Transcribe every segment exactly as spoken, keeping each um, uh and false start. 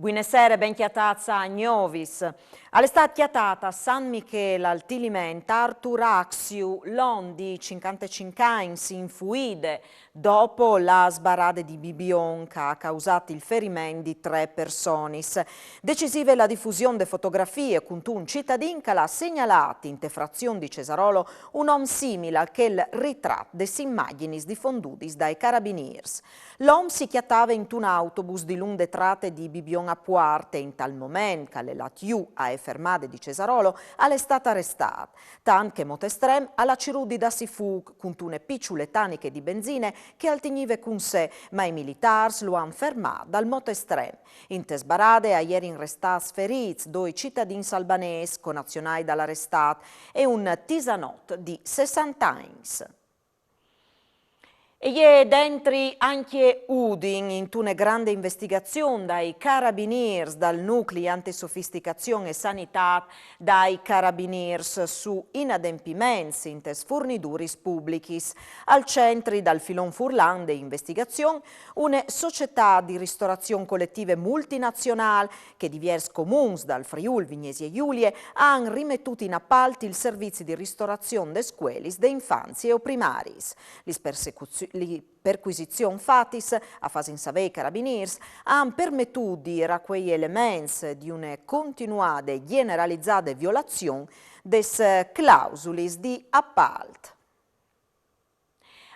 Buine sere, ben cjatâts a Gnovis. Al è stât cjatât a San Michêl al Tiliment Artur Axiu, l'om di cincuantecinc agns, in fuide dopo la sbarade di Bibion che e à causât il feriment di trê personis. Decisive la difusion de fotografie cuntun citadin che al à segnalât inte frazion di Cesarolo un om simil a chel ritrat des imagjinis difondudis dai carabinîrs. L'om si cjatave intun autobus dilunc de trate di Bibion a Puarte, intal moment che al è lât jù ae fermade di Cesarolo al è stât arestât, tant che Motestrem al à cirût di dâsi fûc cuntune piçule taniche di benzine che al tignive cun se, ma i militârs lu àn fermât dal Motestrem. Inte sbarade a jerin restâts ferîts doi citadins albanês, conaziunâi dal arestât, e un tisanot di sessante agns. E je dentri ancje Udin intune grande investigazion dai carabinîrs dal nucli antisofisticazion e sanitât dai carabinîrs su inadempiments intes furniduris publichis. Al centri dal filon furlan de investigazion une societât di ristorazion coletive multinazionâl che diviers comuns dal Friûl Vignesie Julie a àn rimetût in apalt il servizi di ristorazion des scuelis de infanzie o primariis. Lis persecuzi-, li percuisizions fatis, a fasin savê i carabinîrs, a àn permetût di racuei elements di une continuade e gjeneralizade violazion des clausulis di apalt.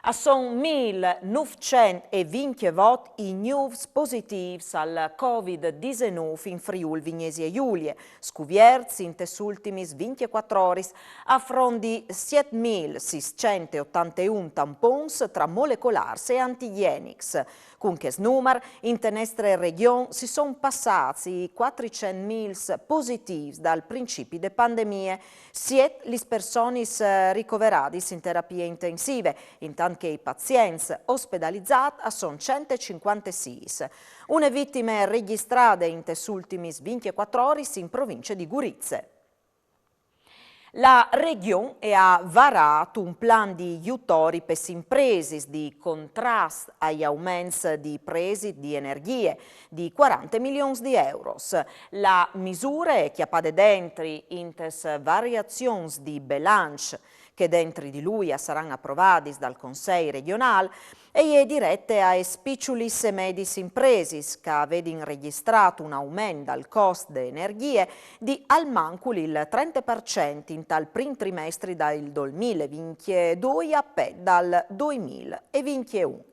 A son mil nûfcent e vincjevot i gnûfs positîfs al Covid disenûf in Friûl Vignesie Julie, scuvierts intes ultimis vincjecuatri oris, a front di siet mil sîscent e otanteun tampons tra molecolârs e antigjenics. Cun chest numar, inte nestre regjon si son passâts i cuatricent mil positîfs dal principi de pandemie. Siet lis personis, eh, ricoveradis in terapie intensive, intant che i pazients ospedalizâts a son cent e cincuantesîs. Une vitime regjistrade intes ultimis vincjecuatri oris in provincie di Gurize. La Regjon e à varât un plan di jutori pes impresis di contrast ai auments di presit di energjie di cuarante milions di euros. La misure e je cjapade dentri intes variazions di belanç che dentri di lui a saran aprovadis dal Consei regjonâl e je direte aes piçulis e mediis impresis che a vedin regjistrât un aument dal cost de energjie di almancul il trente par cent intal prin trimestri dal doi mil e vincjedoi a pet dal doi mil e vincjeun.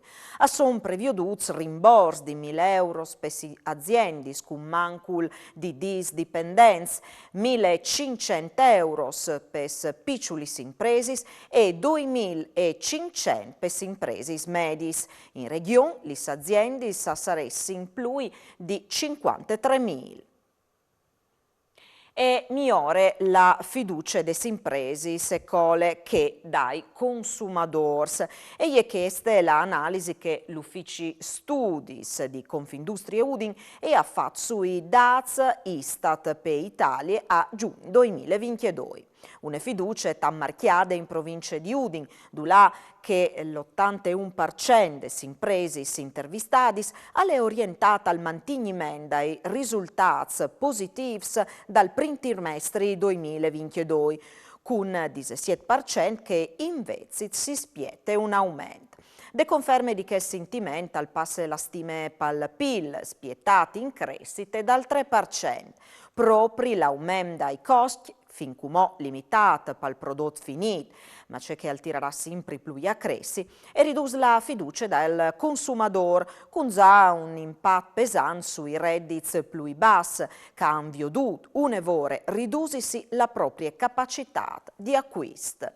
A son previodûts rimbors di mil euros pes aziendis cun mancul di dîs dipendents, mil e cinccent euros pes piçulis impresis e doi mil e cinccent pes impresis mediis. In regjon lis aziendis a saressin plui di cincuantetrê mil. E miore la fiducie des impresis e cole chê dai consumadôrs. E je cheste la analisi che l'Ufici Studis di Confindustrie Udin e à fat sui dâts Istat pe Italie a Jugn doi mil e vincjedoi. Une fiducie tant marcjade in provincie di Udin, dulà che l'otanteun par cent des impresis intervistadis al è orientât al mantigniment dai risultâts positîfs dal prin trimestri doi mil e vincjedoi, cun disesiet par cent che invezit si spiete un aument. De conferme di chest sintiment al passe la stime pal pil, spietât in cressite dal trê par cent. Propri l'aument dai coscj, fin cumò limitât pal prodot finît, ma ce che al tirarà simpri plui a cressi, e ridûs la fiducie dal consumadôr, cun za un impat pesant sui redits plui bas, che a àn viodût une vore ridusisi la proprie capacitât di acuist.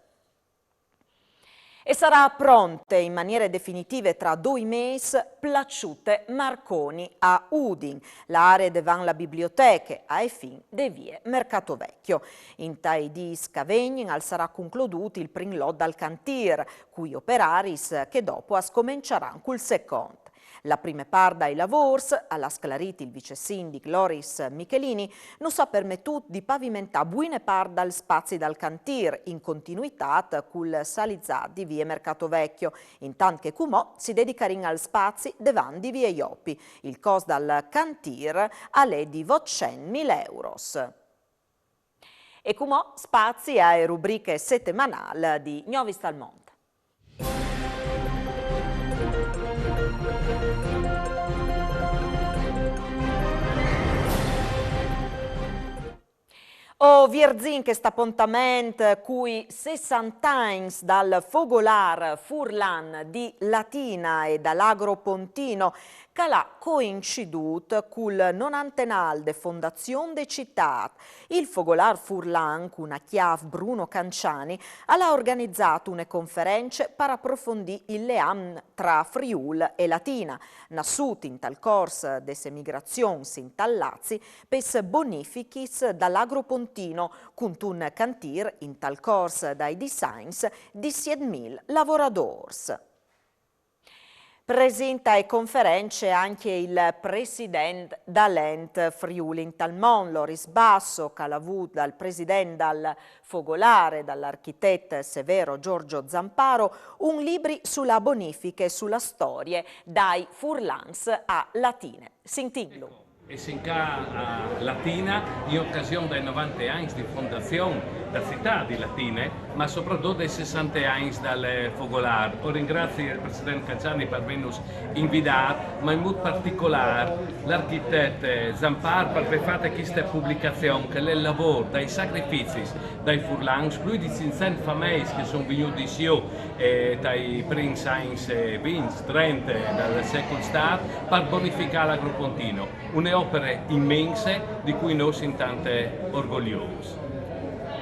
E sarà pronte in maniere definitive tra doi mês Plaçute Marconi a Udin. La aree devant la biblioteche, ae fin de vie Mercatovecchio. Intai dîs che a vegnin al sarà concludût il prin lot dal cantîr, cui operaris che dopo a scomençaran cul secont. La prime part dai lavôrs, al à sclarît il vicesindic Loris Michelini, nus à permetût di pavimentâ buine part dal spazi dal cantîr, in continuitât cul salizât di vie Mercato Vecchio, intant che cumò si dedicarìn al spazi devant di vie Iopi. Il cost dal cantîr al è di votcentmil euros. E cumò spazi ae rubriche setemanâl di Gnovis dal Mont. O vierzìn chest apontament cui sessante agns dal Fogolâr furlan di Latina e dal Agropontino, che al à coincidût cul nonantenâl de fondazion de citât. Il Fogolâr furlan, cun a cjâf Bruno Canciani, al à organizât une conference par aprofondî il leam tra Friûl e Latina, nassût intal cors des emigrazions intal Lazi pes bonifichis dal Agropontino, cuntun cantîr intal cors dai dîs agns di sietmil lavoradôrs. Presint ae conference ancje il president dal Ent Friûl intal Mont, Loris Basso, che al à vût dal president dal Fogolâr e dal architet Severo Giorgio Zamparo un libri su la bonifiche e su la storie dai furlans a Latine. Sintìnlu. E sin ca a Latina in ocasion dai novante agns di fondazion da citât di Latine, ma sopratut dai sessante agns dal Fogolâr. O ringrazi il president Canciani par vênus invidât, ma in mût particolâr l'architet Zampar par vê fat cheste publicazion, che al è il lavôr dai sacrificis dai furlans, plui di cinccent fameis che a son vignudis jù, eh, tai prins agns, eh, vincj, trente dal secul stât, par bonificâ l'Agropontino. Une opere imense di cui nô sin tant orgogliôs.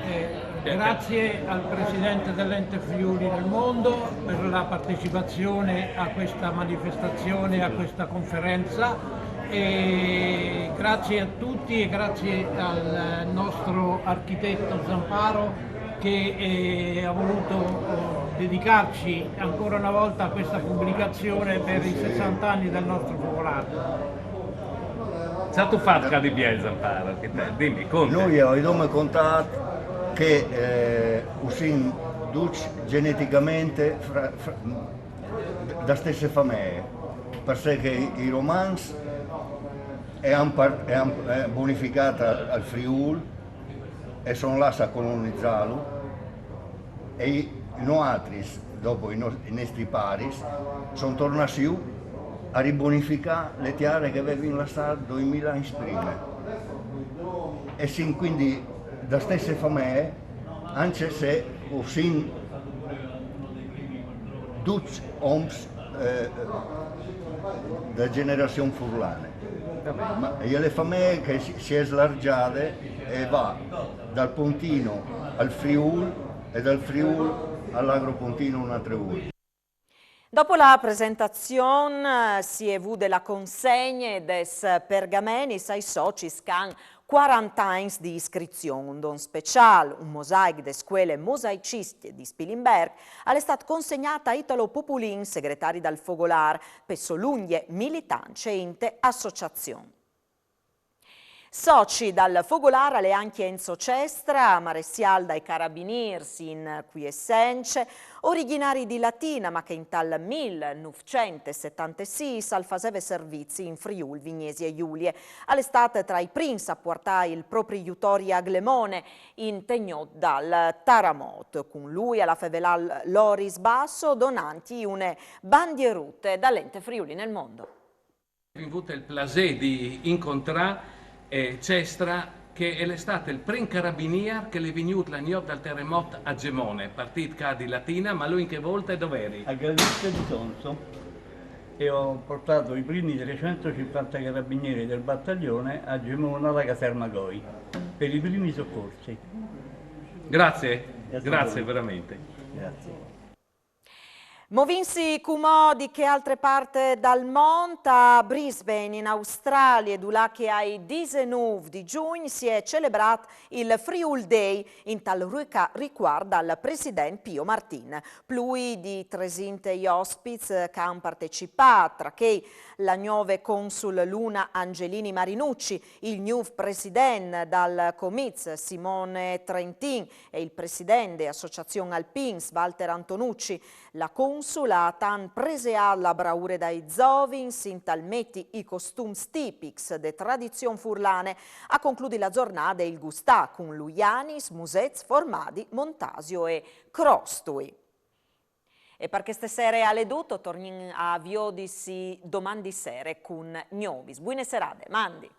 Eh, grazie al presidente dell'Ente Friuli nel Mondo per la partecipazione a questa manifestazione, a questa conferenza, e grazie a tutti e grazie al nostro architetto Zamparo che, eh, ha voluto, eh, dedicarci ancora una volta a questa pubblicazione per i sessanta anni del nostro Fogolâr. Ce âstu fat ca di biel, Zampar, architet? Dimi, conte. Nô o vin contât che, eh, o sin ducj geneticamente fra, fra, da stesse famee, parcè che i, i romans a àn par-, a àn, eh, bonificât al, al Friûl e a son lâts a colonizâlu, e i, noaltris, dopo i, no-, i nestris paris, a son tornâts jù a ribonificâ lis tieris che a vevin lassât doi mil agns prime. E o sin cuindi da stesse famee, ancje se o sin ducj oms, eh, da gjenerazion furlane. Ma e je la famee che si, si è slargjade e e va dal Pontino al Friûl e dal Friûl al Agropontino une altre volte. Dopo la presentazion, eh, si è vude la consegne des pergamenis ai socis che a àn cuarante agns di iscrizion. Un don speciâl, un mosaic de scuele mosaiciste di Spilimberc, al è stât consegnât a Italo Populin, segretari dal Fogolâr, pe sô lungje militance inte associazion. Soci dal Fogolâr al è ancje Enzo Cestra, maressiâl dai carabinîrs in cuiessence, origjinari di Latina, ma che intal mil nûfcent e setantesîs al faseve servizi in Friûl Vignesie Julie. Al è stât tra i prins a puartâ il propri jutori a Glemone, inte gnot dal taramot. Cun lui al à fevelât Loris Basso, donantji une bandierute dal Ente Friuli nel Mondo. Vin vût il plasê di incontrâ, eh, Cestra, che al è stât il prin carabinîr che al è vignût la gnot dal taramot a Gemone, partît ca di Latina, ma lui in chê volte dov'eri? A Gradisca di Sonzo, e ho portato i primi trecentocinquanta carabinieri del battaglione a Gemona alla caserma Goi per i primi soccorsi. Grazie, grazie veramente. Grazie. Movìnsi cumò di chê altre part dal mont, a Brisbane, in Australie, dulà che ai disenûf di Jugn si è celebrât il Friûl Day, intal ricuart dal president Pio Martin. Plui di tresinte i ospits che a àn partecipât, tra chei la gnove consul Luna Angelini Marinucci, il gnûf president dal Comites Simone Trentin e il president de Associazion Alpins Walter Antonucci. La consul a àn tant preseât la braure dai zovins intal meti i costums tipics de tradizion furlane. A concludi la zornade il gustâ cun luianis, musets, formadi, montasio e crostui. E par cheste sere al è dut, o tornìn a viodisi doman di sere cun gnovis. Buine serade, mandi!